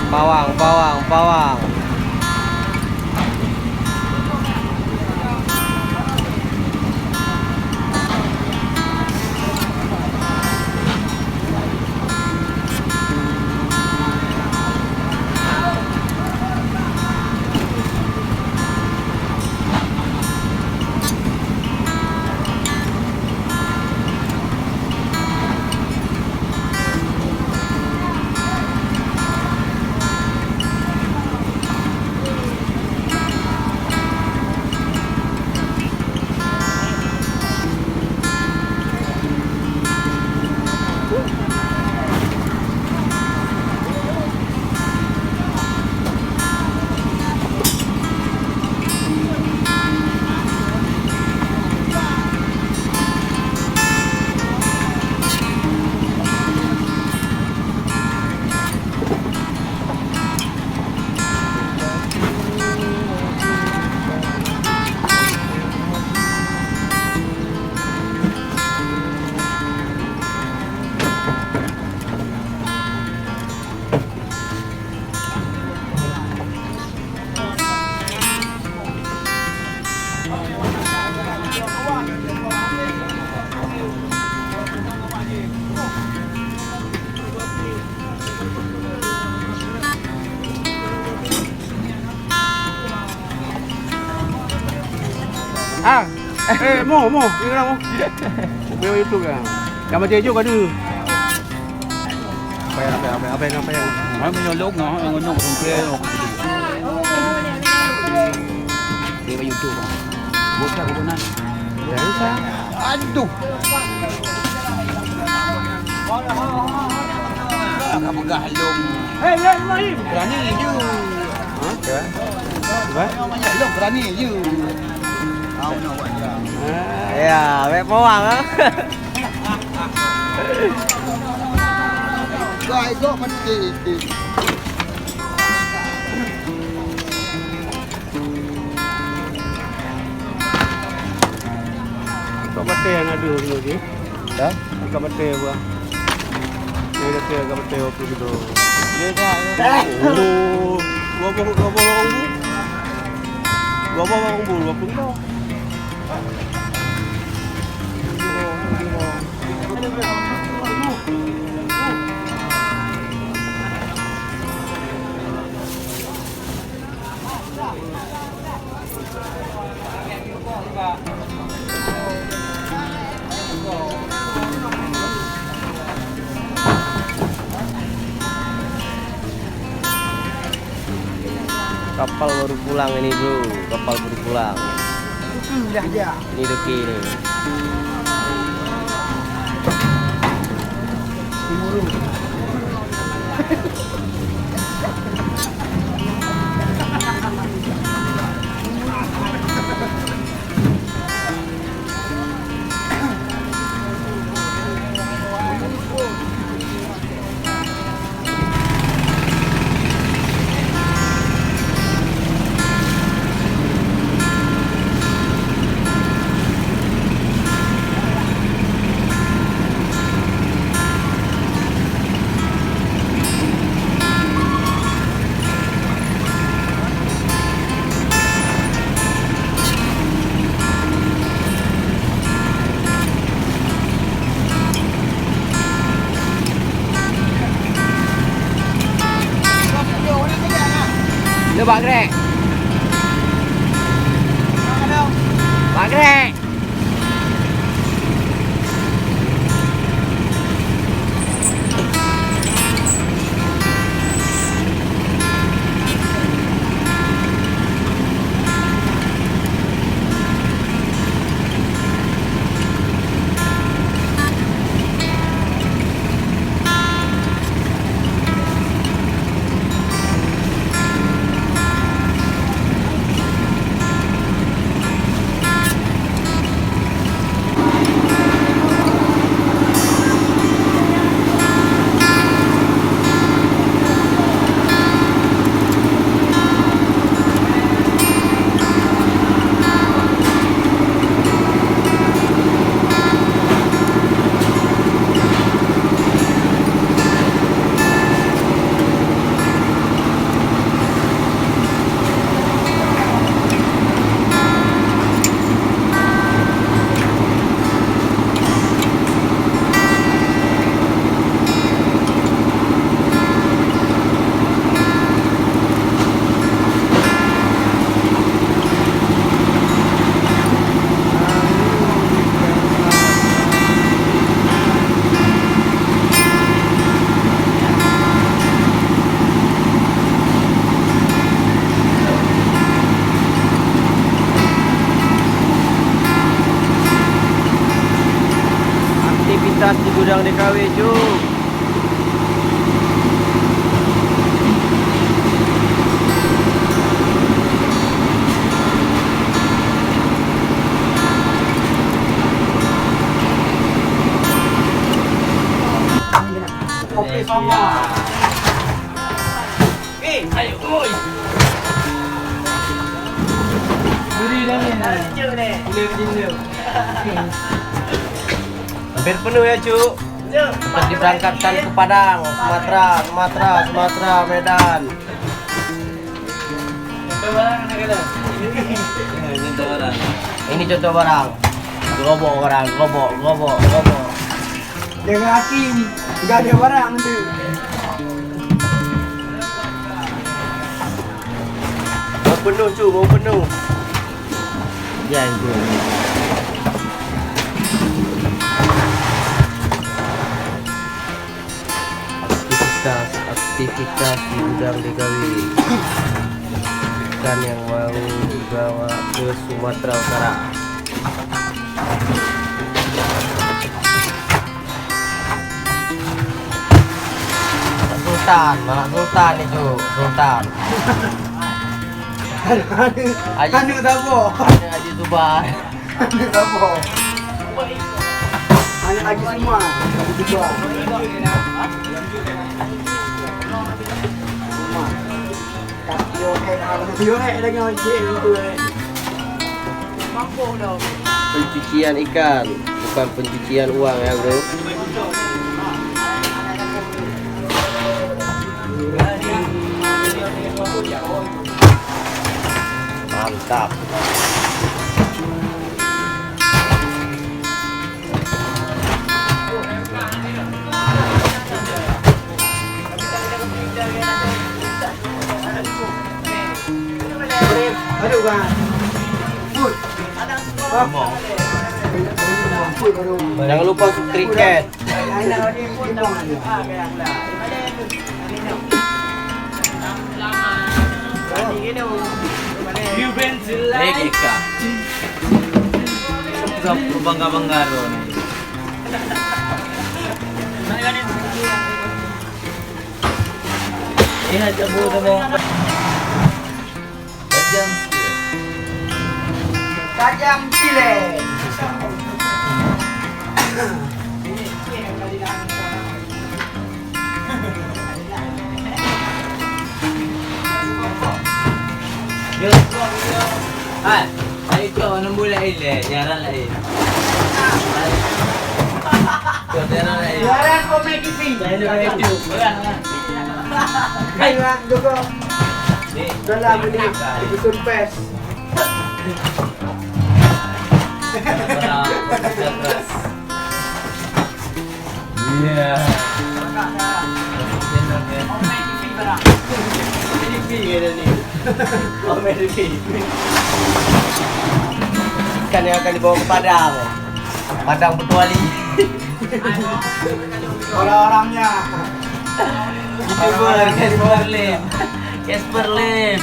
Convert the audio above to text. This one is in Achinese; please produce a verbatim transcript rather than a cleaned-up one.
Pawang, pawang, pawang. Ah, eh, mo, mo, ni orang mo. Buka YouTube kan. Yang macam hijau ada. Apa ya, apa ya, apa ya, apa ya, apa ya? Hai meunyoe lôn ngon, ngon nyoe keu lôn. Di YouTube. Buka, buka na. Ya, bisa. Aduh. Ka peugah lôn. Hei, ya Ibrahim. Berani je. Ha? Ya. Apa? Lôn berani je. Au, nak buat dia. Ya, baik pawang ah. Gai gok mati. Angkat batèe na deuh nyoe jih. Ya? Angkat batèe buah. Ni batèe, angkat batèe waktu tu. Dia dah. Oh, dua boh, dua boh orang bu. Dua boh orang bu, dua puluh kilo. Kapal baru pulang ini, bro. Kapal baru pulang. Hmm, dah dia. Ini duki ni. Lu bak grek. Bak grek. Kawé jok. Oke, sama. Eh, ayo, oi. Beri dah ni. Dah, cek deh. Gila, gila. Hampir penuh ya, Cuk. Untuk diberangkatkan ke Padang, Sumatera, Sumatera, Sumatera, Medan. Contoh barang nak kata? Contoh barang. Ini contoh barang. Gerobok barang, gerobok, gerobok, gerobok. Dengan aki ni, gak ada barang tu. Mau penuh, Cuk, mau penuh. Jangan, Cuk. Aktivitas, aktivitas di gudang D K W. Ikan yang mau dibawa ke Sumatera Utara. Sultan, anak Sultan itu, Sultan. Anak, anak, Haji, anak siapa? Anak Haji Subhan. Anak siapa? Anak Haji semua. Haji Subhan. Semua. Yo, eh, ah, yo, eh, dengan cik itu, eh. Pencucian ikan, bukan pencucian uang ya, Bro. Mantap. Aduh, Bang. Food. Food baru. Jangan lupa subscribe. Eh, Eka. Bangga-bangga tu. Eh, ada buah tu. Tajam. Tajam silek. Hai, hai, cok, nombor lain leh, nyaran lain. Cok, nyaran lain. Nyaran Komedi P. Lain, lain, lain. Hai, Bang, dukung. Dalam ini, episode best. Iya. Ikan yang akan dibawa ke Padang. Padang Bertuali. Orang-orangnya. YouTuber Casper Lim. Casper Lim.